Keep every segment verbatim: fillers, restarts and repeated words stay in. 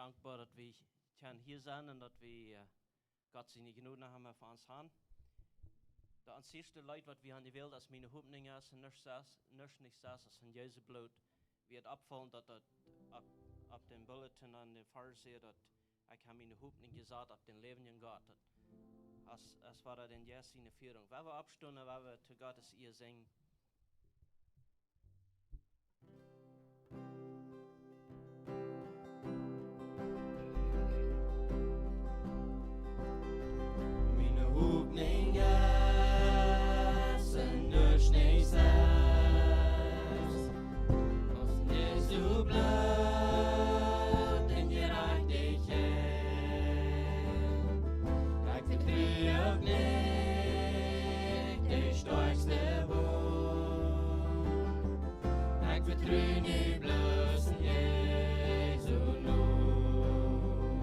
dankboa, daut wie kjennen hia sennen un daut wie, äh, Gott siene Jnod noch emol fa ons haben. Daut ons ieeschte Leet, waut wie han jewält, es Miene Hopninj es un nuscht es, nuscht nich es, es en Jesus Bloot. Wia et oppfaulen, daut daut opp, opp dän Bulletin aun de Farse, daut ekj hab miene Hopninj jesat opp dän läwendjen Gott. Daut es, es wia daut en Jesus siene Fierunk. Woa wie oppstonen, woa wie to Gott siene Ea sinjen. Miene Hopninj es en nuscht nich selfst, aus en Jesu Bloot un Jerajchtichkjeit. Ekj vetru uk nich de stoakjste Wieed. Ekj vetru nu bloos en Jesu Noot.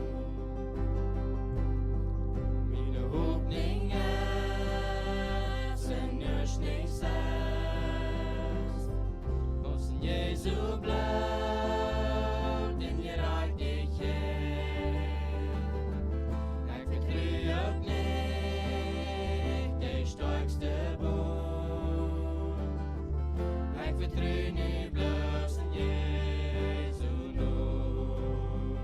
Miene Hopninj es en nuscht nich selfst, aus en Jesu Bloot un Jerajchtichkjeit. Ekj vetru uk nich de stoakjste Wieed. Ekj vetru nu bloos en Jesu Noot.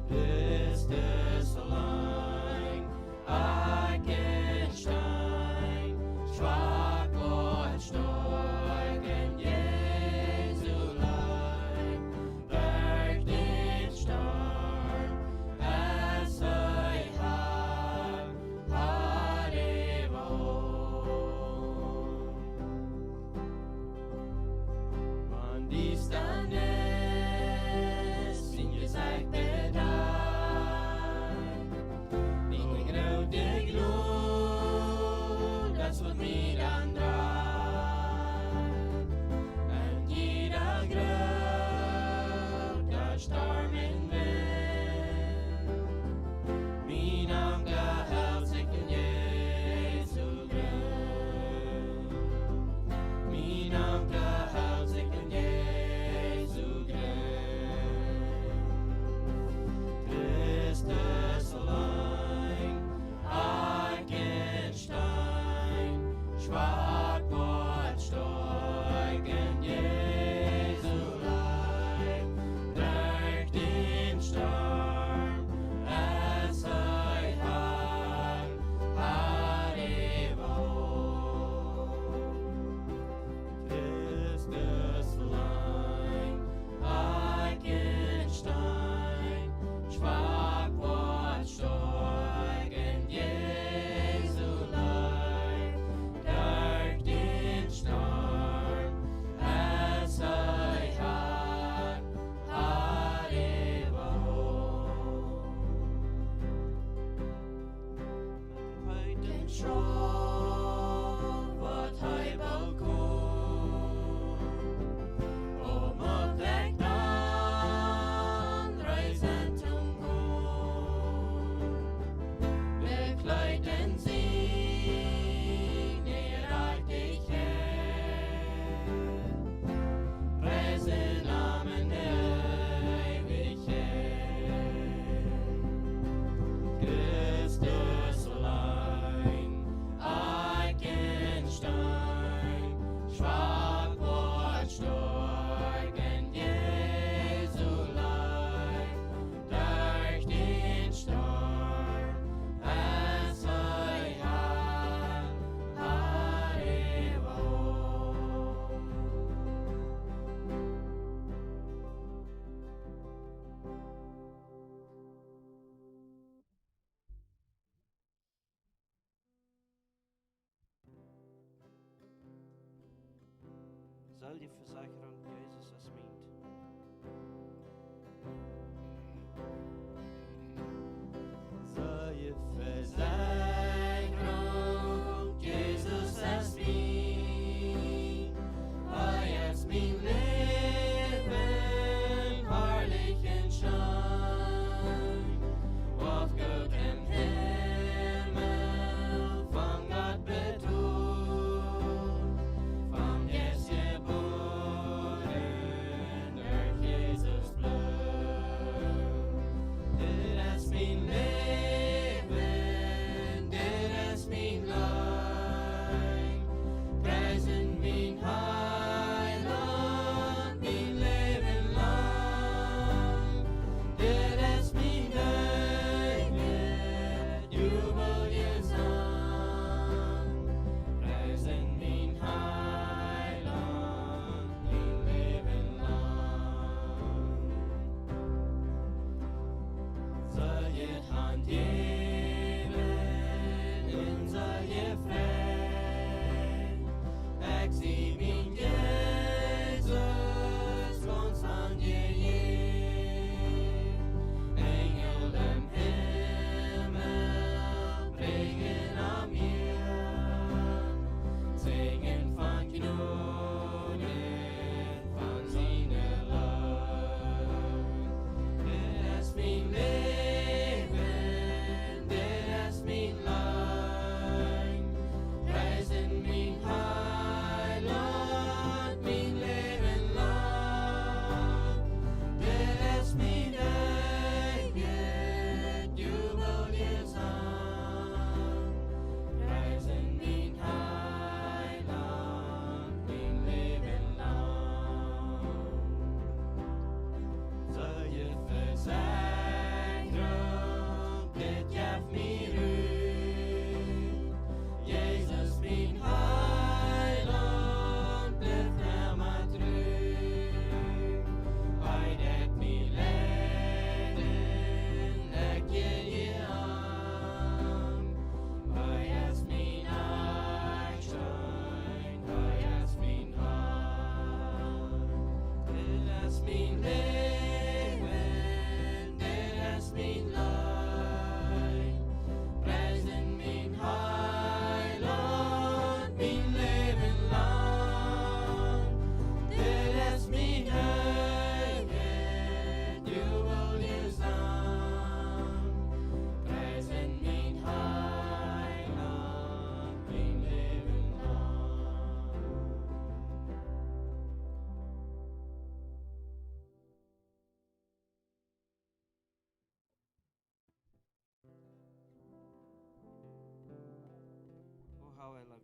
Christus auleen, ekj en Steen, schwak un stoakj en Jesu Leew. Derch dän Storm es hee Har, Har äwa aul. Wan Diestanis sien Jesecht bedakjt, nich mea groote Jlod, daut waut mie dan drajcht. En jieda groota Storm un Wint, mien Anka helt sikj en Jesu Grunt. Mien Anka helt sikj en Jesu Grunt. Christus auleen, ekj en Steen, schwak un stoakj en Jesu Leew. Derch dän Storm es hee Har, Har äwa aul. Christus auleen, ekj en Steen, schwak un stoakj en Jesu Leew. Derch dän Storm es hee Har, Har äwa aul. Met Peet un Schroff woat hee boolt komen, om opp Dach dan reisen to gonen. Bekjleet en siene Jerajchtichkjeit, reisen am en Eewichkjeit. Christus auleen, ekj en Steen, schwak un stoakj en Jesu Leew. Derch dän Storm es hee Har, Har äwa aul. Selfstvesechrunk, Jesus es mient. Selfstvesechrunk, Jesus es mient. Hee es mien Läwen, harlich un scheen. Waut Gott em Himmel von Gott betolt, von Jeist jebuaren derch Jesus Bloot.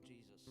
Jesus.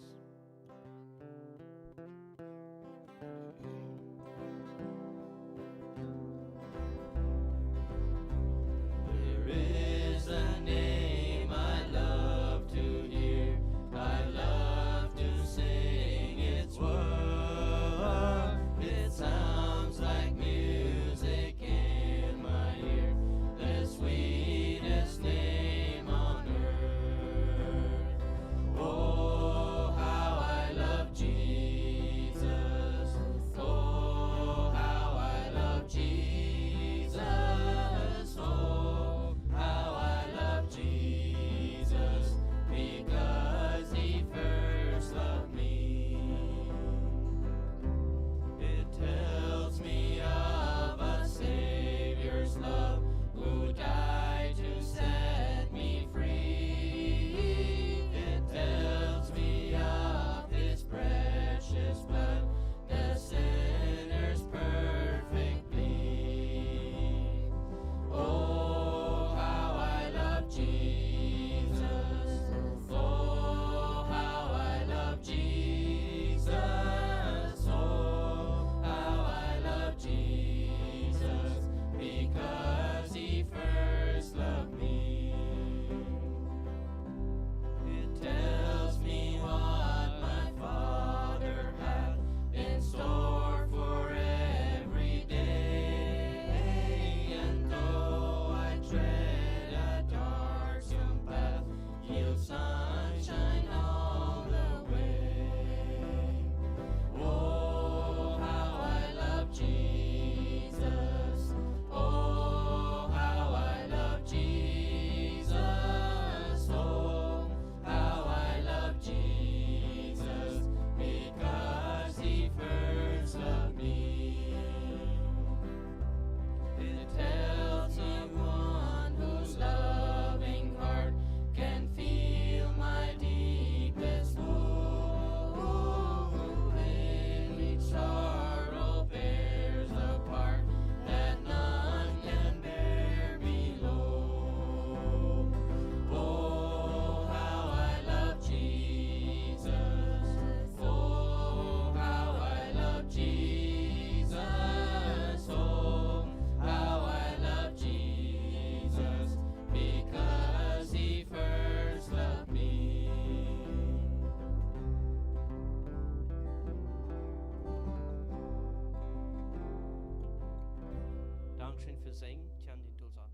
Dankscheen fa sinjen. Kjenn dien Tool aun.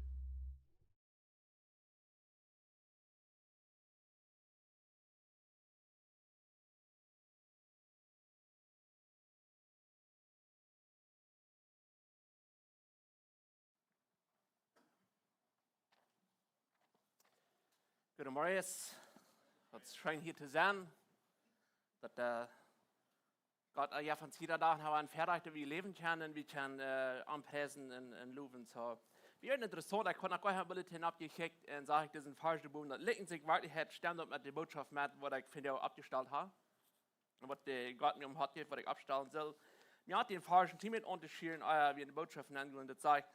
Goodemorjes. Daut es scheen hia to sennen. Daut, äh, Gott, äh, jo, von jieda Dach noch een Vierecht, daut wie läwen kjennen, wie kjennen, äh, aunpriesen un, un lowen. Soo, wia interessaunt, ekj haud noch goanich een Bulletin oppjekjikjt un sach ekj disen Varsch doa bowen, daut likjt sikj werkjlich, et stemt uk met de Norecht met, waut ekj vondoag oppjestalt hab. Un waut de Gott mie aum Hoat jeft, waut ekj oppstalen saul. Mie haft dee Varsch een bät aunjeschräwen, äh, woo de Norecht nenngonen, daut sajcht: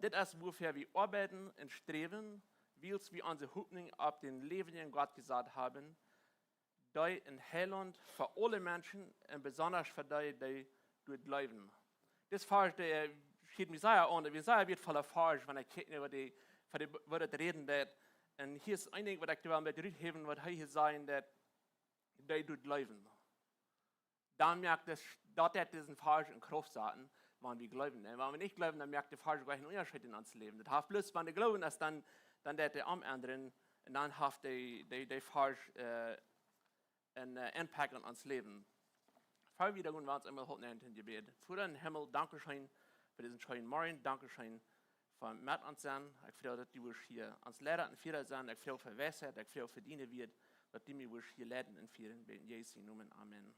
"Dit es wuafäa wie oabeiden un sträwen, wiels wie onse Hopninj opp dän läwendjen Gott jesat haben, dee een Heilaunt fa aule Menschen un besonda fa dee, dee doa jleewen." Dis Varsch, dee, äh, schieet mie sea aun, daut wia sea wieetvolla Varsch, wan ekj kjikj no waut dee, von dee, woo daut räden deed. Un hia es een Dinkj, waut ekj doa well met ruthäwen, waut hee hia sajcht, daut dee doa jleewen. Dan moakt daut, daut deit disen Varsch en Krauft saten, wan wie jleewen. Un wan wie nich jleewen, dan moakt de Varsch goaneen Unjascheet en ons Läwen. Daut haft bloos, wan de Gloowen es, dan, dan deit dee omendren un dan haft dee, dee, dee Varsch, äh, een, äh, Impact en ons Läwen. Ver wie doa gonen, well wie ons eemol hoolen en Jebäd. Voda em Himmel, dankscheen fa disen scheenen Morjen, dankscheen fa met ons sennen. Ekj froag, daut du woascht hia ons Liera un Fiera sennen. Ekj froag fa Weisheit, ekj froag fa diene Wieed, daut du mie woascht hia leiden un fieren. Bie Jesus sienen Nomen. Amen.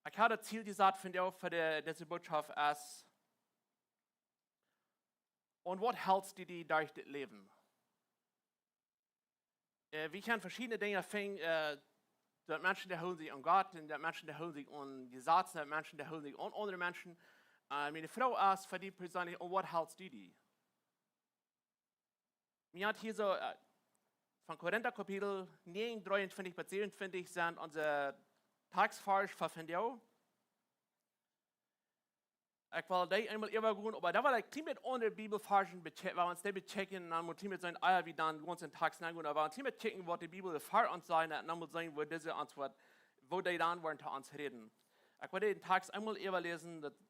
Ekj haud daut Ziel jesat vondoag fa de, dise Norecht es: Aun waut helst du die derch dit Läwen? Äh, wie kjennen veschiedne Dinja finjen, äh, daut Menschen, dee hoolen sikj aun Gott, un daut Menschen, dee hoolen sikj aun Jesazen, daut Menschen, dee hoolen sikj aun aundre Menschen. Äh, miene Froag es fa die perseenlich: Aun waut helst du die? Wie haben hia soo, äh, Von Korinta Kapitel näajen, dreeuntwintich bat säwenuntwintich sent onse Taksvarsch fa vondoag. Ekj well dee eemol äwagonen, oba doa well ekj kjlien bät aundre Bibelvarschen betje-, woa wie ons dee bekjikjen, un dan mott kjlien bät seenen, ah, wie dan gaunz en Taks nengonen, oba kjlien bät kjikjen, waut de Bibel fa ons sajcht, un dan mott seenen, woo dise ons waut, woo dee dan woaren to ons räden. Ekj well dän Taks eemol äwaläsen, daut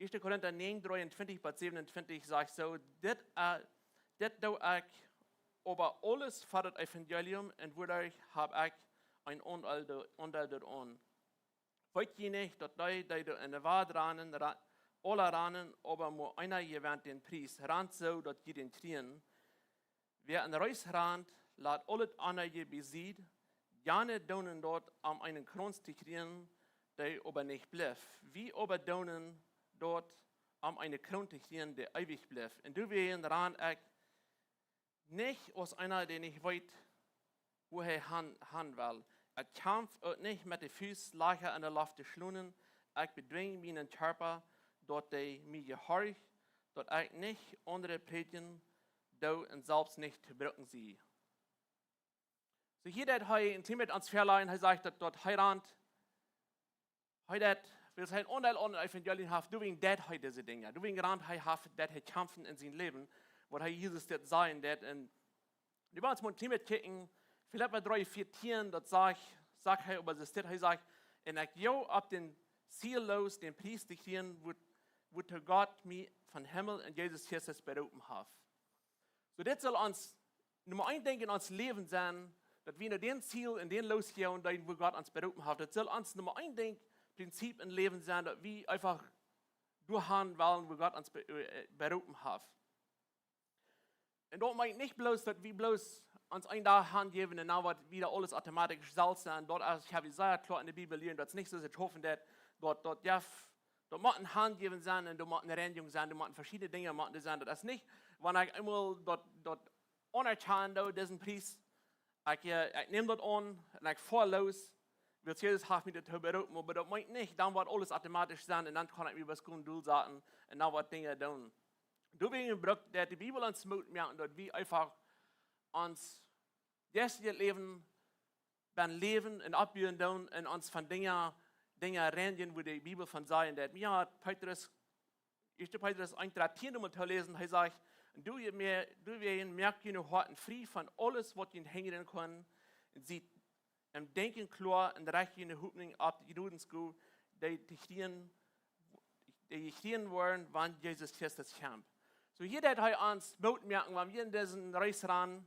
Ieeschte Korinta näajen, dreeuntwintich bat säwenuntwintich sajcht soo: Dit, äh, dit doo ekj oba aules fa daut Evangelium, un doaderch hab ekj een Aundeel, Aundeel doaraun. Weet jie nich, daut dee, dee doa enne Wad rannen, ra-, aula rannen, oba mau eena jewent dän Pries? Rant soo, daut jie dän kjrieen. Wäa en Reess rant, lat aulet aundre bie Sied. Jane doonen daut, om eenen Krauns to kjrieen, dee oba nich blift. Wie oba doonen daut, om eene Kroon to kjrieen, dee eewich blift. Un doawäajen ran ekj nich aus eena, dee nich weet, wua hee han, han well. Ekj kjamf uk nich met de Fust, Lajcha enne Loft to schlonen. Ekj bedwinj mienen Kjarpa, daut dee mie jehorcht, daut ekj nich aundre prädjen doo un selfst nich to brucken sie. Soo hia deit hee een kjlien bät ons väalajen, hee sajcht daut, daut hee rant, hee deit, wiels hee een Aundeel aun daut Evangelium haft, doawäajen deit hee dise Dinja. Doawäajen rant hee, haft, deit hee kjamfen en sien Läwen, waut hee Jesus dit sajen deit. Un wie wellen ons mol een kjlien bät kjikjen, Filippa dree vieetieen, daut sajcht, sajcht hee äwa dit, hee sajcht: Un ekj go opp daut Ziel loos, dän Pries to kjrieen, wua-, wuatoo Gott mie von Himmel en Jesus Christus beroopen haft. Soo, dit saul ons Numma eent Dinkj en ons Läwen sennen, daut wie no dän Ziel un dän loosgonen, dän wua Gott ons beroopen haft. Daut saul ons Numma eent Dinkj, Prinzip em Läwen sennen, daut wie eefach doahan wellen, wua Gott ons be-, äh, beroopen haft. Un daut meent nich bloos, daut wie bloos ons een Dach hanjäwen un dan woat wada aules automatisch selfst sennen. Daut es, ekj hab sea kloa en de Bibel jelieet, daut es nich soo, daut hoolen daut, daut, daut, jo, daut mott een Hanjäwen sennen un daut mott eene Reinjunk sennen, doa motten veschiedne Dinja motten sennen. Daut es nich, wan ekj eemol daut, daut aunerkjanen doo, disen Pries, ekj, äh, ekj näm daut aun un ekj foa loos, wiels Jesus haft mie doatoo beroopen, oba daut meent nich, dan woat aules automatisch sennen un dan kaun ekj mie bloos goot dol saten un dan woat Dinja doonen. Doawäajen brukt de, de Bibel ons Moot moaken, daut wie eefach ons jeistlichet Läwen bie Läwen un oppbuen doonen un ons von Dinja, Dinja reinjen, wua de Bibel von sajcht. Daut, jo, Petrus, ieeschte Petrus eent, dartieen, om to läsen, hee sajcht: Un doawäajen, doawäajen moakt june Hoaten frie von aules, waut junt hinjren kaun, un siet em Denkjen kloa un recht june Hopninj opp de Jnodensgow, dee jie kjrieen, dee jie kjrieen woaren, wan Jesus Christus kjemt. Soo hia deit hee ons Moot moaken, wan wie en disen Reess rannen,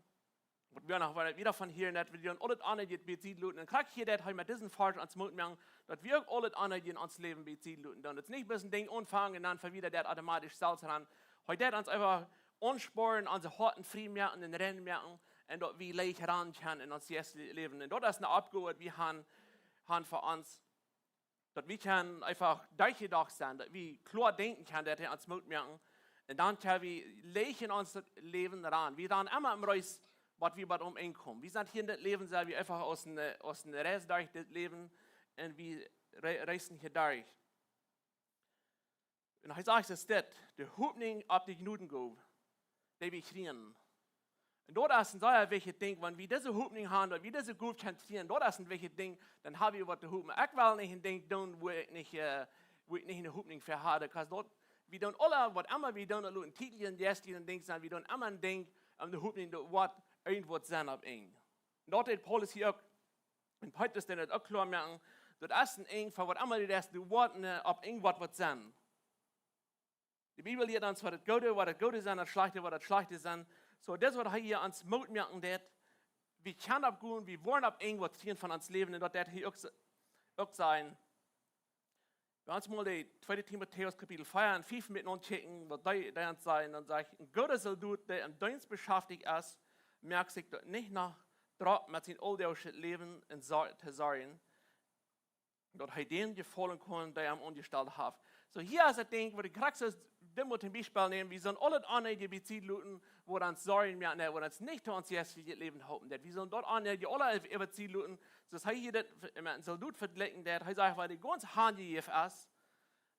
waut wie noch wada, wada von hieren, daut wie dan aulet aundre bie Sied loten. Un krakjt hia deit hee met disen Varsch ons Moot moaken, daut wie uk aulet aundre en ons Läwen bie Sied loten. Dan daut es nich bloos een Dinkj aunfangen un dan fa wada daut automatisch selfst rannen. Hee deit ons eefach aunspornen, onse Hoaten frie moaken un rein moaken un daut wie leicht rannen kjennen en ons jeistlichet Läwen. Un daut es eene Oppgow, waut wie han, han fa ons. Daut wie kjennen eefach derchjedocht sennen, daut wie kloa denkjen kjennen, daut hee ons Moot moaken. Un dan kjenn wie leicht en ons Läwen rannen. Wie rannen emma em Reess, waut wie bat aum Enj komen. Wie sent hia en dit Läwen, sent wie eefach aus een, aus een Reis derch dit Läwen un wie re-, reisen hia derch. Un hee sajcht, es dit, de Hopninj opp de Jnodensgow, dee wie kjrieen. Un daut es een sea wichtjet Dinkj, wan wie dise Hopninj han, daut wie dise Gow kjennen kjrieen, daut es een wichtjet Dinkj, dan hab wie waut to hopen. Ekj well nich een Dinkj doonen, wua ekj nich, äh, wua ekj nich eene Hopninj fa haud. Kaus daut, wie doonen aule, waut emma wie doonen, daut loten tietlich en jeistlichet Dinkj sennen, wie doonen emma een Dinkj om de Hopninj, daut woat irjentwaut sennen opp Enj. Un daut deit Paulus hia uk. Un Petrus deit daut uk kloa moaken, daut es een Enj, fa waut emma du deist, du woascht, äh, opp Enj woat waut sennen. De Bibel lieet ons, waut daut Goode, woat daut Goode sennen, daut Schlajchte, woat daut Schlajchte sennen. Soo, daut es waut hee hia ons Moot moaken deit. Wie kjennen opp gonen, wie woaren opp Enj waut kjrieen von ons Läwen, un daut deit hee uk s-, uk sajen. Wan wie ons mol de tweede Timotäus Kapitel vea un fief met aunkjikjen, waut dee, dee ons sajen, dan sajcht: Een gooda Soldot, dee em Deenst beschaftich es, moakt sikj daut nich no, drock met sien auldaugsjet Läwen un sor-, to sorjen, daut hee dän jefaulen kaun, dee am aunjestalt haft. Soo, hia es daut Dinkj, waut ekj krakjt soo doa mott een Biespel nämen, wie sent aulet aundre bie Sied loten, waut ons sorjen moaken, waut ons nich to ons jeistlichet Läwen halpen deit. Wie sent daut aundre aula äwa Sied loten, soo aus hee hia daut, äh, met een Soldot vejlikjt, daut hee sajcht, wan dee gaunz hanjejäft es,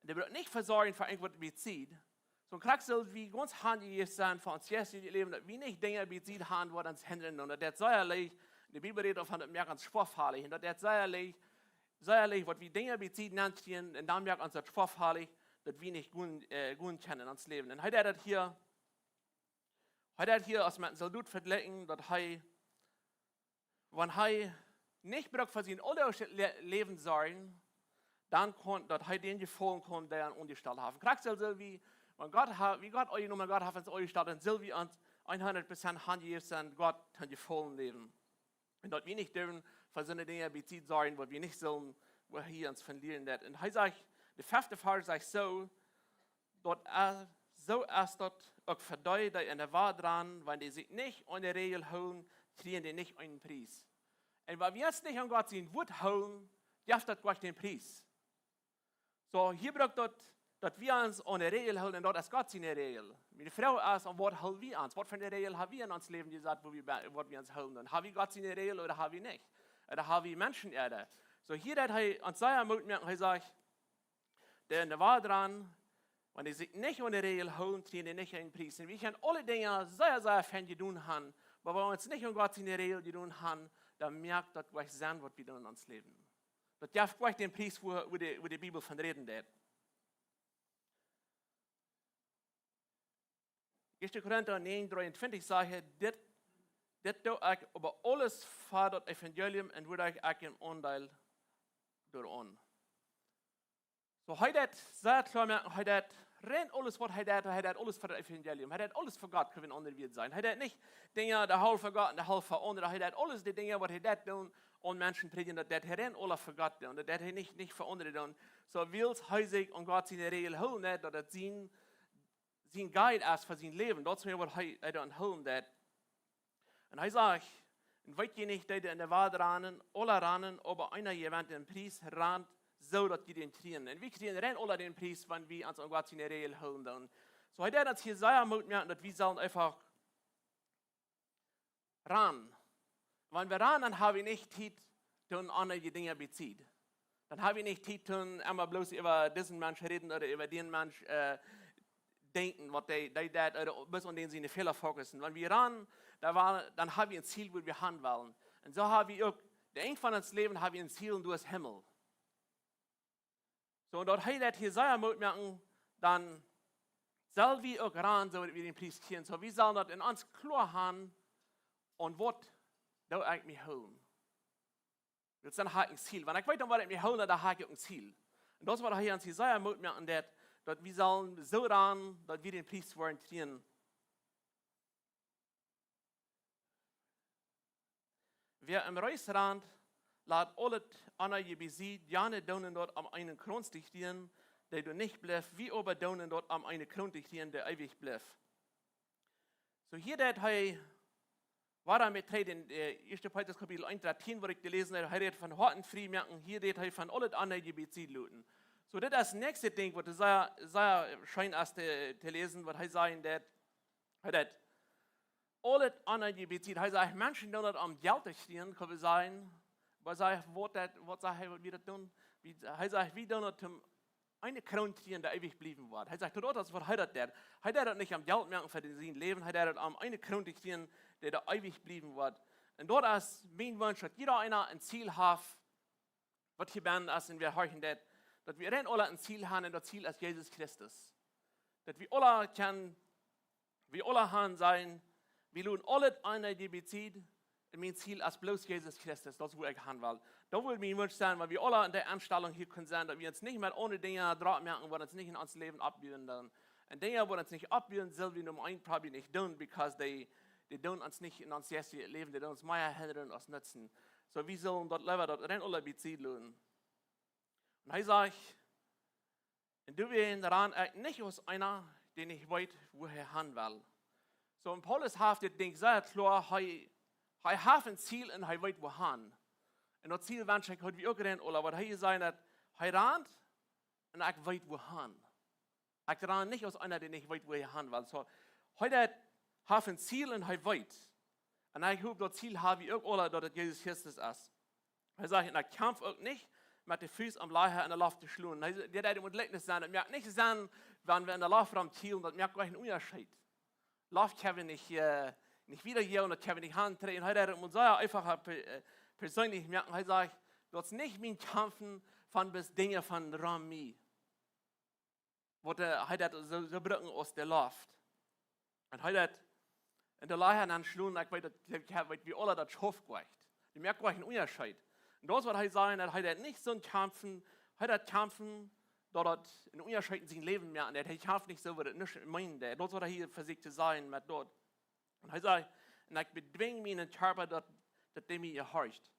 un dee brukt nich fa sorjen fa irjentwaut bie Sied, Soo krakjt sell wie gaunz hanjejäft sennen fa ons jeistlichet Läwen, daut wie nich Dinja bie Sied han, waut ons hindren. Un daut deit sea leicht, de Bibel rät von daut moakt ons schwoafalich. Un daut deit sea leicht, sea leicht, waut wie Dinja bie Sied nenn kjrieen, un dan moakt ons daut schwoafalich, daut wie nich gonen, äh, gonen kjennen en ons Läwen. Un hee deit daut hia, hee deit hia aus met een Soldot vejlikjen, daut hee, wan hee nich brukt fa sien auldaglijet Lä-, Läwen sorjen, dan kaun, daut hee dän jefaulen kaun, dee am aunjestalt haft. Krakjt soo, soo wie, wan Gott ha-, wie Gott aunjenomen, Gott haft ons aunjestalt, dan sell wie ons hundat Prozent hanjejäft sennen, Gott to jefaulen läwen. Un daut wie nich derwen fa soone Dinja bie Sied sorjen, waut wie nich sellen, wua hee ons von lieren deit. Un hee sajcht, de fefte Varsch sajcht soo, daut es, soo es daut uk fa dee, dee enne Welt rannen, wan dee sikj nich aun de Räajel hoolen, kjrieen dee nich eenen Pries. Un wan wie ons nich aun Gott sien Wuat hoolen, jeft daut Gott dän Pries. Soo, hia brukt daut, daut wie ons aun de Räajel hoolen, un daut es Gott siene Räajel. Miene Froag es, aun waut hool wie ons? Waut fa eene Räajel ha wie en ons Läwen jesat, wua wie be-, waut wie ons hoolen? Ha wie Gott siene Räajel ooda ha wie nich? Ooda ha wie Menschen äare? Soo, hia deit hee ons sea Moot moaken, hee sajcht, dee enne Welt rannen, wan dee sikj nich aun de Räajel hoolen, kjrieen dee nich eenen Pries. Un wie kjennen aule Dinja sea, sea fein jedonen haben, oba wan wie ons nich aun Gott siene Räajel jedonen haben, dan moakt daut nuscht sennen, waut wie doonen en ons Läwen. Daut jeft nuscht dän Pries, wua, wua de, wua de Bibel von räden deit. Ieeschte Korinta näajen dreeuntwintich sajcht hee, dit, dit doo ekj äwa aules fa daut Evangelium un woa ekj een Aundeel doaraun. Soo, hee deit sea kloa moaken, hee deit rein aules, waut hee deit, hee deit aules fa daut Evangelium. Hee deit aules fa Gott, kaun een aundret Wuat sennen. Hee deit nich Dinja, de Halft fa Gott un de Halft fa aundre. Hee deit aules de Dinja, waut hee deit doonen, aun Menschen prädjen, daut deit hee rein aula fa Gott doonen. Daut deit hee nich, nich fa aundre doonen. Soo, wiels hee sikj aun Gott siene Räajel hoolen deit, daut daut sien, sien Guide es fa sien Läwen. Daut es mea, waut hee, hee doa aun hoolen deit. Un hee sajcht, un weet jie nich, dee, dee enne Welt rannen, aula rannen, oba eena jewent dän Pries, rant, soo daut jie dän kjrieen. Un wie kjrieen rein aula dän Pries, wan wie ons aun Gott siene Räajel hoolen doonen. Soo, hee deit ons hia sea Moot moaken, daut wie sellen eefach rannen. Wan wie rannen, dan ha wie nich Tiet, toom aundre Dinja bie Sied. Dan ha wie nich Tiet, toom emma bloos äwa disen Mensch räden ooda äwa dän Mensch, äh, denkjen, waut dee, dee deit, ooda bloos aun dän siene Fäla fokussen. Wan wie rannen, dan wa-, dan ha wie een Ziel, wua wie han wellen. Un soo ha wie uk, de Enj von ons Läwen ha wie een Ziel, un daut es Himmel. Soo, un daut hee deit hia sea Moot moaken, dan sell wie uk rannen, soo daut wie dän Pries kjrieen. Soo, wie sellen daut en ons kloa haben, aun waut doo ekj mie hoolen. Daut es dan ha ekj een Ziel. Wan ekj weet, aun waut ekj mie hool, dan ha ekj uk een Ziel. Un daut es, waut hee ons hia sea Moot moaken deit, daut wie sellen soo rannen, daut wie dän Pries woaren kjrieen. Wäa em Reess rant, lat aulet aundre bie Sied, jane doonen daut om eenen Krauns to kjrieen, dee doa nich blift, wie oba doonen daut om eene Kroon to kjrieen, dee eewich blift. Soo, hia deit hee, wada met trigj en, äh, ieeschte Petrus Kapitel eent, Varsch tieen, waut ekj jeläsen hab, hee rät von Hoaten frie moaken, hia rät hee von aulet aundre bie Sied loten. Soo, dit es daut näakjste Dinkj, waut sea, sea scheen es to, to läsen, waut hee sajcht, daut, hee deit aulet aundre bie Sied. Hee sajcht, Menschen doonen daut om Jelt to kjrieen, kaun wie sajen. Oba sajcht, waut deit, waut sajcht hee, waut wie daut doonen? Wie, hee sajcht, wie doonen daut om eene Kroon kjrieen, dee eewich bliewen woat. Hee sajcht, daut es, waut hee daut deit. Hee deit daut nich om Jelt moaken fa sien Läwen, hee deit daut om eene Kroon to kjrieen, dee doa eewich bliewen woat. Un daut es mien Wunsch, daut jieda eena een Ziel haft, waut hia bennen es un wäa horchen deit, daut wie rein aula een Ziel haben un daut Ziel es Jesus Christus. Daut wie aula kjennen, wie aula han sajen, wie loten aulet aundre bie Sied, un mien Ziel es bloos Jesus Christus, daut es, wua ekj han well. Daut wudd mien Wunsch sennen, wan wie aula en dee Enstalunk hia kjennen sennen, daut wie ons nich met aundre Dinja drock moaken, waut ons nich en ons Läwen oppbuen doonen. Un Dinja, waut ons nich oppbuen, sell wie Numma eent probably nich doonen, because dee, dee doonen ons nich en ons jeistlichet Läwen, dee doonen ons mea hindren aus nutzen. Soo, wie sellen daut leewa daut rein aula bie Sied loten. Un hee sajcht, un doawäajen ran ekj nich aus eena, dee nich weet, wua hee han well. Soo, un Paulus haft dit Dinkj sea kloa, hee, hee haft een Ziel un hee weet, wua han. Un daut Ziel wensch ekj, haud wie uk rein, ooda waut hee jesajcht haft, hee rant un ekj weet, wua han. Ekj ran nich aus eena, dee nich weet, wua hee han well. Soo, hee deit, haft een Ziel un hee weet. Un ekj hop, daut Ziel ha wie uk aula, daut et Jesus Christus es. Hee sajcht, un ekj kjamf uk nich met de Fust aum Leha enne Loft to schlonen. Hee, dee deed mol jlikj nich sennen. Daut moakt nich Senn, wan wie enne Loft romkjielen, daut moakt goanich eenen Unjascheet. Loft kjenn wie nich, äh, nich wiedajäwen, daut kjenn wie nich hauntrakjen. Hee deed daut mol sea eefach, äh, perseenlich moaken. Hee sajcht: "Daut es nich mien Kjamfen von bloos Dinja von rom mie." Waut, äh, hee daut soo, soo brucken aus de Loft. Un hee deed enne Leha nenschlonen, ekj weet daut, ekj weet, wie aula daut schauft goanich. Dee moakt goanich eenen Unjascheet. Un daut es waut hee säd, daut hee deed nich soo kjamfen, hee deed kjamfen, daut daut eenen Unjascheet en sien Läwen moakt. Un hee kjamft nich soo, waut daut nich meent. Daut es waut hee hia vesieekjt to sajen met daut. Un hee säd: "Un ekj bedwinj mienen Kjarpa, daut, daut dee mie jehorcht."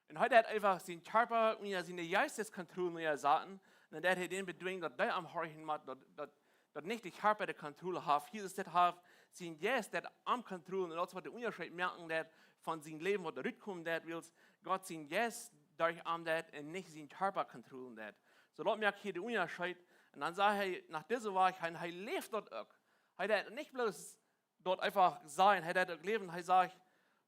Un hee deed eefach sienen Kjarpa unja siene Jeisteskontroll saten. Un dan deed hee dän bedwinjen, daut dee am horchen mott, daut, daut, daut nich de Kjarpa de Kontroll haft. Jesus, daut haft sien Jeist, daut am kontrollen. Un daut es waut de Unjascheet moaken deed von sien Läwen, waut rutkomen deed, wiels Gott sien Jeist derch am deed un nich sien Kjarpa kontrollen deed. Soo daut moakt hia de Unjascheet. Un dan säd hee, no dise Wäaj, hee, hee läft daut uk. Hee deed nich bloos daut eefach sajen, hee deed uk läwen, hee säd: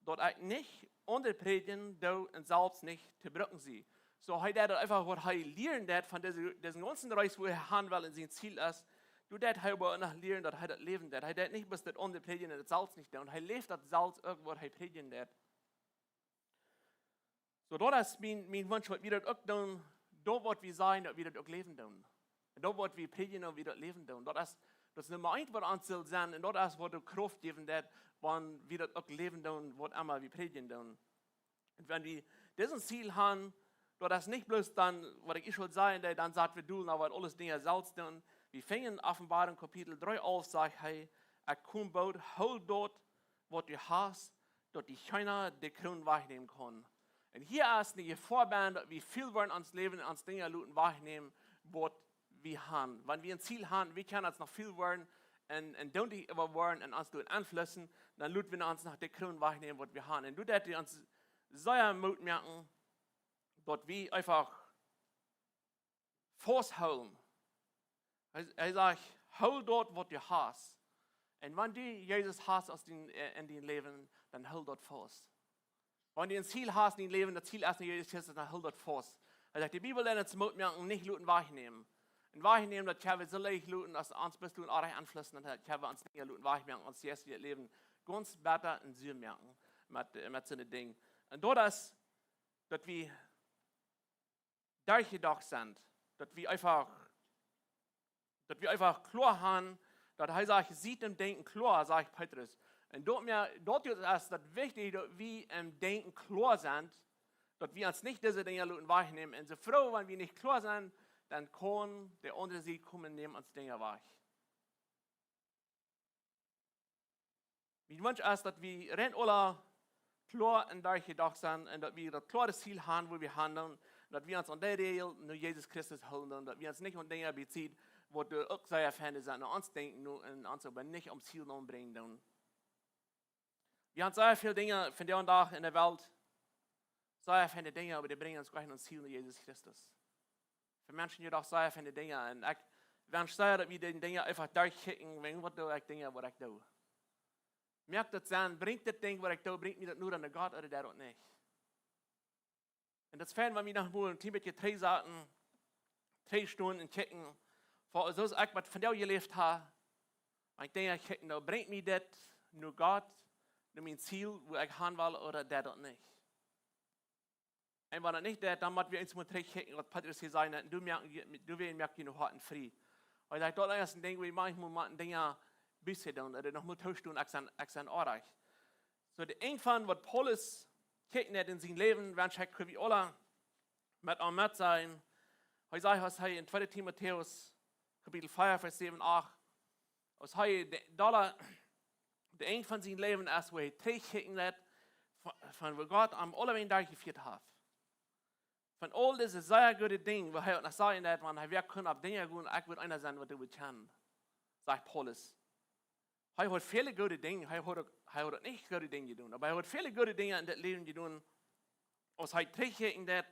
"Daut ekj nich aundre prädjen doo un selfst nich to brucken sie." Soo, hee deed daut eefach, waut hee lieren deed von dise, disen gaunzen Reis, wua hee han well un sien Ziel es. Doa deed hee oba noch lieren, daut hee daut läwen deed. Hee deed nich bloos daut aundre prädjen un daut selfst nich doonen. Hee läft daut selfst uk, waut hee prädjen deed. Soo, daut es mien, mien Wunsch, daut wie daut uk doonen, daut waut wie sajen, daut wie daut uk läwen doonen. Un daut waut wie prädjen, daut wie daut läwen doonen. Daut es, daut es Numma eent, waut ons saul sennen, un daut es waut de Krauft jäwen deed, wan wie daut uk läwen doonen, waut emma wie prädjen doonen. Un wan wie disen Ziel han, daut es nich bloos dan, waut ekj ieescht wull sajen, daut dan sat wie dol, no waut aules Dinja selfst doonen. Wie finjen Openboarunk Kapitel dree alf, sajcht hee: "Ekj kom boolt, hool daut, waut du hast, daut die kjeena de Kroon wajchnämen kaun." Un hia es eene Jefoa bie, daut wie väl woaren ons Läwen un ons Dinja loten wajchnämen, waut wie han. Wan wie een Ziel han, wie kjennen ons noch väl woaren un, un doonen dee äwa woaren un ons doonen aunflussen, dan loten wie ons noch de Kroon wajchnämen, waut wie han. Un doa deit hee ons sea Moot moaken, daut wie eefach fausthoolen. Hee, hee sajcht: "Hool daut, waut du hast." Un wan du Jesus hast aus dien, äh, en dien Läwen, dan hool daut faust. Wan du een Ziel hast en dien Läwen, daut Ziel es Jesus Christus, dan hool daut faust. Hee sajcht, de Bibel deit ons Moot moaken, nich loten wajchnämen. Un wajchnämen, daut kjenn wie soo leicht loten, aus ons bloos doonen aunflussen, dan kjenn wie ons nich loten wajchmoaken, ons jeistlichet Läwen gaunz bäta un sua moaken met, äh, met soone Dinja. Un daut es, daut wie derchjedocht sent, daut wie eefach, daut wie eefach kloa han, daut hee sajcht: "Siet em Denkjen kloa", sajcht Petrus. Un daut mea, daut es daut wichtich, daut wie em Denkjen kloa sent, daut wie ons nich dise Dinja loten wajchnämen. Un soo froh, wan wie nich kloa sent, dan kaun de aundre Sied komen, nämen ons Dinja wajch. Mien Wunsch es, daut wie rein aula kloa un derchjedocht sent un daut wie daut kloare Ziel han, wua wie han doonen, un daut wie ons aun dee Räajel no Jesus Christus hoolen doonen, daut wie ons nich aun Dinja beziehen, waut doa uk sea feine sent, no ons Denkjen no un ons oba nich aum Ziel nenbrinjen doonen. Wie han sea väl Dinja vondoag dän Dach en de Welt, sea feine Dinja, oba dee brinjen ons goanich aum Ziel, no Jesus Christus. Fa Menschen jie doch sea feine Dinja. Un ekj wensch sea, daut wie dee Dinja eefach derchkjikjen, wäajen waut doo ekj Dinja, waut ekj doo. Moakt daut Senn, brinjt daut Dinkj, waut ekj doo, brinjt mie daut noda aun Gott ooda deit daut nich? Un daut es fein, wan wie noch mol een kjlien bät trigj saten, trigj stonen un kjikjen, fa, soo aus ekj waut vondoag jeläft ha, wan ekj Dinja kjikj, nu, brinjt mie daut no Gott, no mien Ziel, wua ekj han well, ooda deit daut nich? Un wan daut nich deit, dan mott wie eemol trigj kjikjen, waut Petrus hia säd, un doa moak, doawäajen moak jie june Hoaten frie. Wiels ekj daut es een Dinkj, wua wie maunchmol motten Dinja bät doonen, ooda noch mol toostonen, ekj sie, ekj sie oajch. Soo, de Enj von waut Paulus kjikjen deed en sien Läwen, wensch ekj, kjenn wie aula met am met sennen. Hee sajcht, aus hee en tweede Timotäus, Kapitel vea, Varsch säwen, acht, aus hee de, doa, de Enj von sien Läwen es, wua hee trigj kjikjen deed, von, von wua Gott am aulawäajen derchjefieet haft. Von aul dise sea goode Dinja, wua hee uk noch sajen deed, wan hee wea kunn opp Dinja gonen, ekj wudd eena sennen, waut dee wudd kjennen, sajcht Paulus. Hee haud väle goode Dinja, hee haud uk, hee haud uk nich goode Dinja jedonen, oba hee haud väle goode Dinja en daut Läwen jedonen. Aus hee trigj kjikjen deed,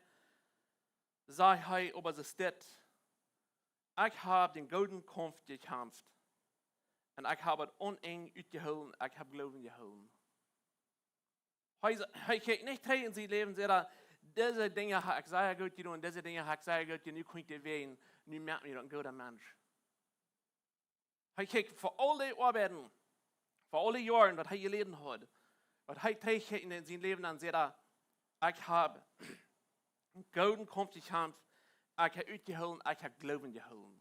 sajcht hee, oba soo steit: "Ekj hab dän gooden Kaumf jekjamft, un ekj hab daut Enj utjehoolen, ekj hab Gloowen jehoolen." Hee, hee kjikjt nich trigj en sien Läwen, sajcht hee, dise Dinja hab ekj sea goot jedonen, dise Dinja hab ekj sea goot jedonen, nu kaun ekj dee wäajen, nu moakt mie daut een gooda Mensch. Hee kjikjt fa aul dee Oabeiten, fa aul dee Joaren waut hee jeläden haud, waut hee trigj kjikjt en sien Läwen, dan sajcht hee: "Ekj hab eenen gooden Kaumf jekjamft, ekj hab utjehoolen, ekj hab Gloowen jehoolen."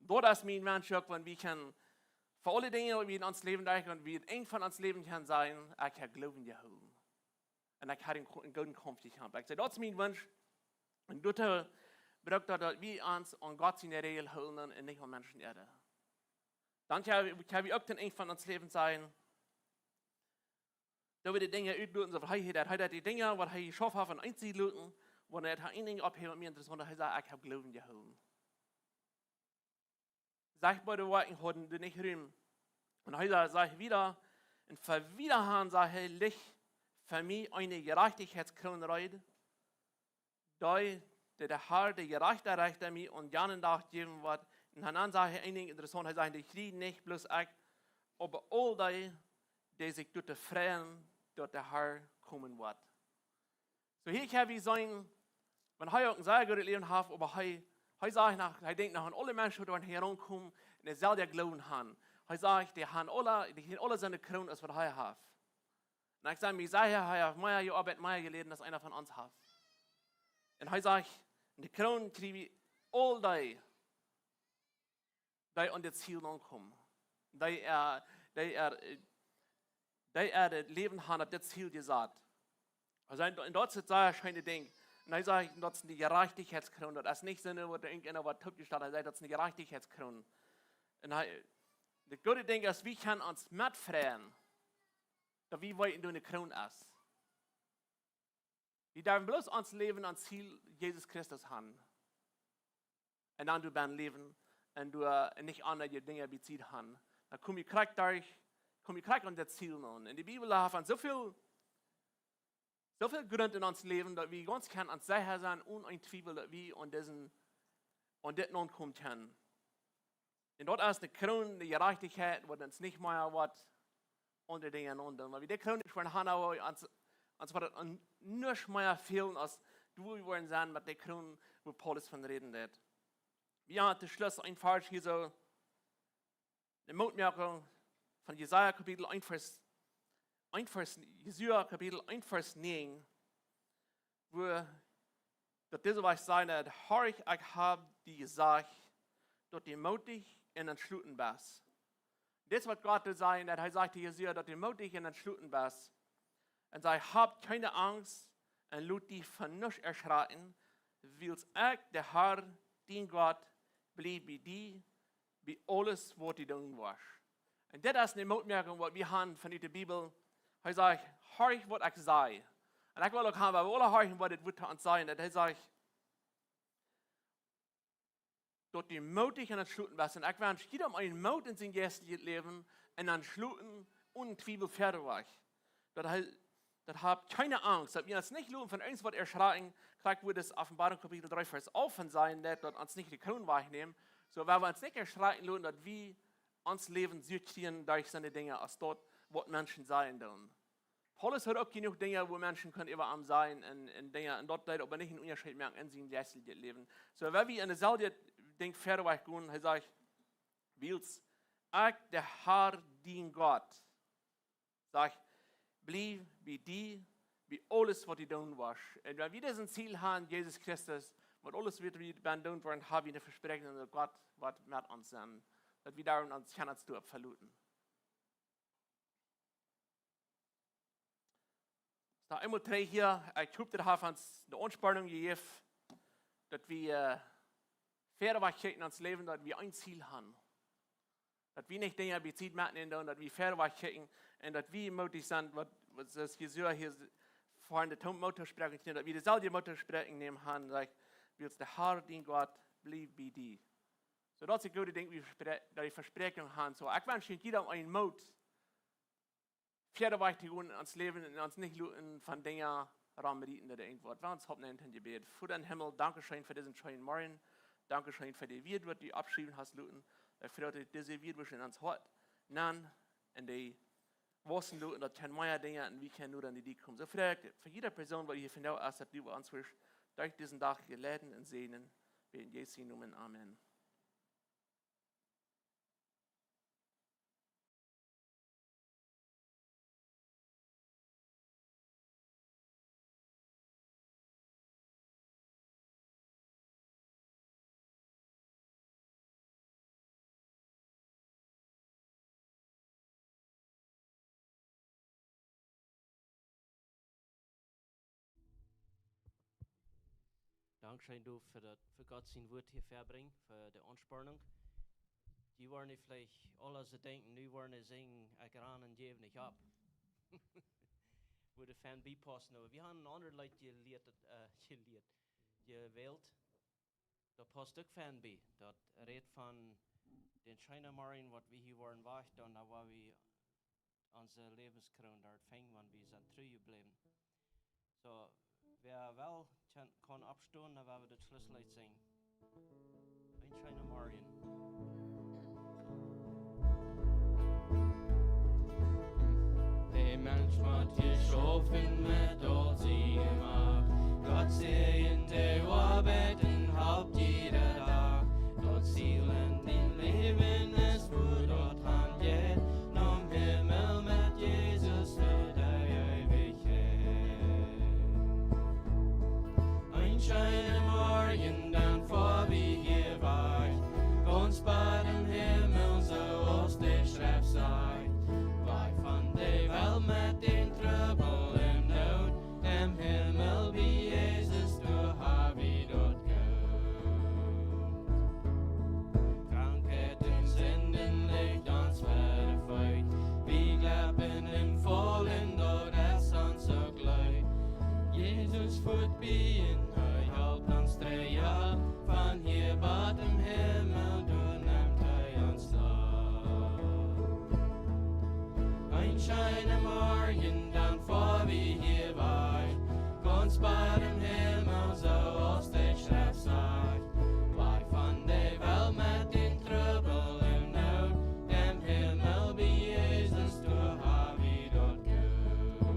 Daut es mien Wensch uk, wan wie kjennen fa aul dee Dinja waut wie en ons Läwen derchgonen, wan wie aum Enj von ons Läwen kjennen sajen: "Ekj hab Gloowen jehoolen. Un ekj hab eenen, eenen gooden Kaumf jekjamft." Ekj saj, daut es mien Wensch. Un doatoo brukt daut, daut wie ons aun Gott siene Räajel hoolen un nich aun Menschen äare. Dan kjenn wie, kjenn wie uk aum Enj von ons Läwen sajen, daut wie dee Dinja utloten, soo aus hee, hee, hee, dee Dinja waut hee jeschauft haft, aun Sied loten, wan hee een Dinkj opphäft, mea interessaunt, hee sajcht: "Ekj hab Gloowen jehoolen." Sajcht, bie de Woakjen hauden dee nich Rum. Un hee sajcht, sajcht wieda, un fa wieda han, sajcht hee, licht fa mie eene Jerajchtichkjeitskroon reed, dee, dee de Har, de jerajchta Rechta, mie aun janen Dach jäwen woat. Un dan sajcht hee een Dinkj interessaunt, hee sajcht: "Dee kjrie nich bloos ekj, oba aul dee, dee sikj doaräwa freien, daut de Har komen woat." Soo hia kjenn wie seenen, wan hee uk een sea goodet Läwen haft, oba hee, hee sajcht noch, hee denkjt noch aun aule Menschen, waut doa hia romkomen un dee selwja Gloowen han. Hee sajcht, dee han aule, dee han aule soone Kroon aus waut hee haft. Un ekj saj mie, sajcht hee, hee haft mea jeoabeit, mea jeläden aus eena von ons haft. Un hee sajcht, un dee Kroon kjrie wie aul dee, dee aun dit Ziel aunkomen. Dee, äh, dee, äh, dee äa Läwen han opp dit Ziel jesat. Hee sajcht, un daut es daut sea scheene Dinkj. Un hee sajcht, daut es de Jerajchtichkjeitskroon. Daut es nich soo, waut irjent eena waut toopjestalt. Hee sajcht, daut es de Jerajchtichkjeitskroon. Un hee, daut goode Dinkj es, wie kjennen ons metfreien, daut wie weeten, daut doa eene Kroon es. Wie derwen bloos ons Läwen aum Ziel Jesus Christus han. Un dan doa bie läwen un doa nich aundre Dinja bie Ziel han. Dan kom wie krakjt doa, kom wie krakjt aun daut Ziel aun. Un de Bibel haft ons soo väl, soo väl Grunt en ons Läwen, daut wie gaunz kjennen ons secha sennen, onen een Twiewel, daut wie aun disen, aun dit aunkomen kjennen. Un daut es de Kroon, de Jerajchtichkjeit, waut ons nich mea woat aundre Dinja aundoonen. Wan wie dee Kroon nich woaren han, woa wie ons, ons woat daut aun nuscht mea fälen, aus doa wie woaren sennen met dee Kroon, wua Paulus von räden deed. Wie han toom Schluss een Varsch hia soo, de Mootmoakjunk von Jesaja Kapitel eent Varsch, eent Varsch, Jesaja Kapitel eent Varsch näajen, wua daut dise Wajch sajcht: "Horch, ekj hab die jesajcht, daut du mootich un entschloten best." Dit es waut Gott sajcht, daut hee sajcht to Jesaja, daut du mootich un entschloten best. Un sajcht: "Hab kjeene Angst un lot die von nuscht erschrakjen, wiels ekj, de Har, dien Gott, bliew bie die, bie aules waut du doonen woascht." Un dit es eene Mootmoakjunk waut wie han von de Bibel. Hee sajcht: "Horch waut ekj saj." Un ekj well uk han, wie wellen horchen waut dit Wuat to ons sajen. Daut hee sajcht, daut du mootich un entschloten best. Un ekj wensch jieda eenen Moot en sien jeistlichet Läwen un entschloten, onen Twiewel verwoat. Daut hee, daut hab kjeene Angst, daut wie ons nich loten von irjent waut erschrakjen. Krakjt woo daut Openboarunk Kapitel dree Varsch alf von sajcht, daut, daut ons nich de Kroon wajchnämen. Soo, wan wie ons nich erschrakjen loten, daut wie ons Läwen soo kjrieen derch soone Dinja aus daut, waut Menschen sajen doonen. Paulus haud uk jenuach Dinja, wua Menschen kunnen äwa am sajen un, un Dinja, un daut deed oba nich eenen Unjascheet moaken en sien jeistlichet Läwen. Soo, wan wie en daut selwje Dinkj verwoat gonen, hee sajcht: "Wiels ekj, de Har, dien Gott, sajcht, bliew bie die, bie aules waut du doonen woascht." Un wan wie dit Ziel han, Jesus Christus, met aules waut wie dan doonen woaren, hab wie een Vespräakjen, daut Gott woat met ons sennen. Daut wie doa ons kjennen doaropp veloten. Soo, eemol trigj hia, ekj hop, daut haft ons de Aunspornunk jejäft, daut wie, äh, wieda wajch kjikjen en ons Läwen, daut wie een Ziel han. Daut wie nich Dinja bie Tiet moaken un doonen, daut wie wieda wajch kjikjen un daut wie mootich sent, waut, waut soo aus Jesaja hia s-, ver de Toom-, Moot to spräakjen, daut wie deeselwje Moot to spräakjen nämen han, like, "Wiels de Har, dien Gott, bliew bie die." Soo daut es een goodet Dinkj, wie vespre-, daut wie Vespräakjunk han. Soo, ekj wensch junt jieda eenen Moot, wieda wajch to gonen en ons Läwen un ons nich loten von Dinja romrieten ooda irjent waut. Lot ons oppstonen toom Jebäd. Voda em Himmel, dankscheen fa disen scheenen Morjen. Dankscheen fa dee Wieed, waut du oppschriewen hast loten. Ekj froag daut dise Wieed wudd en ons Hoat nenn un dee wausen doa un daut kjennen mea Dinja un wie kjennen nu aun die komen. Soo froag ekj fa jiede Persoon, waut hia vondoag es, daut du ons woascht derch disen Dach leiden un säajnen. Wie en Jesu Nomen. Amen. Dankscheen, du, fa daut, fa Gott sien Wuat hia väabrinjen, fa de Aunspornunk. Dee woaren veleicht aule soo denkjen, nu woaren see sinjen, ekj ran un jäw nich opp. Wudd fein biepaussen, oba wie haben een aundret Leet jelieet, äh, jelieet, jewält. Daut pausst uk fein bie. Daut rät von dän scheenen Morjen, waut wie hia woaren wajch doonen, dan woa wie onse Läwenskroon doa finjen, wan wie sent tru jebläwen. Soo, wäa well, kaun, kaun oppstonen, dan woa wie daut Schlussleet sinjen. Een scheenen Morjen. De Mensch mott hia schaufen met aul siene Macht. Gott säajent de Oabeit un halpt jieda Dach. Daut Ziel en dien Läwen es, wua daut hanjeit, nom Himmel met Jesus fa de Eewichkjeit. Een scheenen Morjen, dan foa wie hia wajch, gaunz bat em Himmel, soo aus de Schreft sajcht. Wajch von de Welt met dän Trubbel un Noot, em Himmel bie Jesus, doa ha wie daut Goot. Krankheit un Sinden licht ons ver de Feet. Wie jleewen em Faulen, daut es ons soo jlikj. Jesus foat bie un hee halpt ons trigj. Von hia bat em Himmel, doa nemt hee ons opp. Een scheenen Morjen, dan foa wie hia wajch, gaunz bat em Himmel, soo aus de Schreft sajcht. Wajch von de Welt met dän Trubbel un Noot, em Himmel bie Jesus, doa ha wie daut Goot.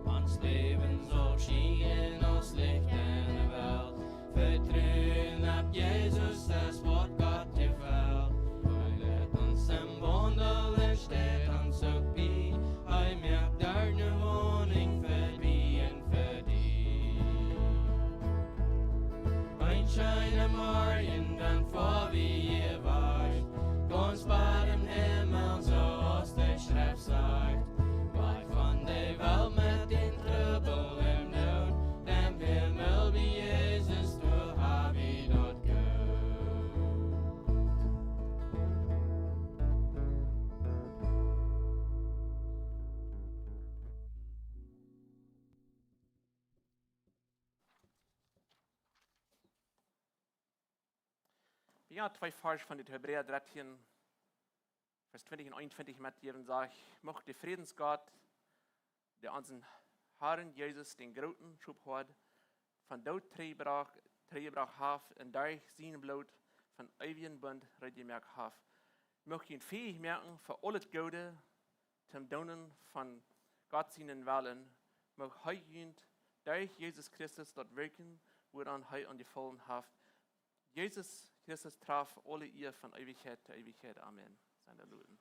Ons Läwen saul schienen aus Licht en de Welt. Vetruen opp Jesus, daut es waut Gott jefelt. Hee leit ons em Waundel un steit ons uk bie. Hee moakt doa eene Wonunk fa die un fa mie. Een scheenen Morjen, dan foa wie hia wajch, gaunz bat em Himmel, soo aus de Schreft sajcht. Wajch von de Welt met dän Trubbel un Noot, em Himmel bie Jesus, doa ha wie daut Goot. Wie haben twee Varsch von dit Hebräa dartieen, Varsch twintich un eenuntwintich metjäwen, sajcht: Mucht de Frädensgott, dee onsen Harn Jesus, dän grooten Schophoad, vom Doot trigjjebrocht, trigjjebrocht haft un derch sien Bloot eenen eewjen Bunt reed jemoakt haft, mucht junt fähich moaken fa aulet Goode, toom Doonen von Gott sienen Wellen, mucht hee junt derch Jesus Christus daut wirkjen, wuaraun hee aun jefaulen haft. Jesus Christus traf aule Ea von Eewichkjeit to Eewichkjeit. Amen. Sent de Luden.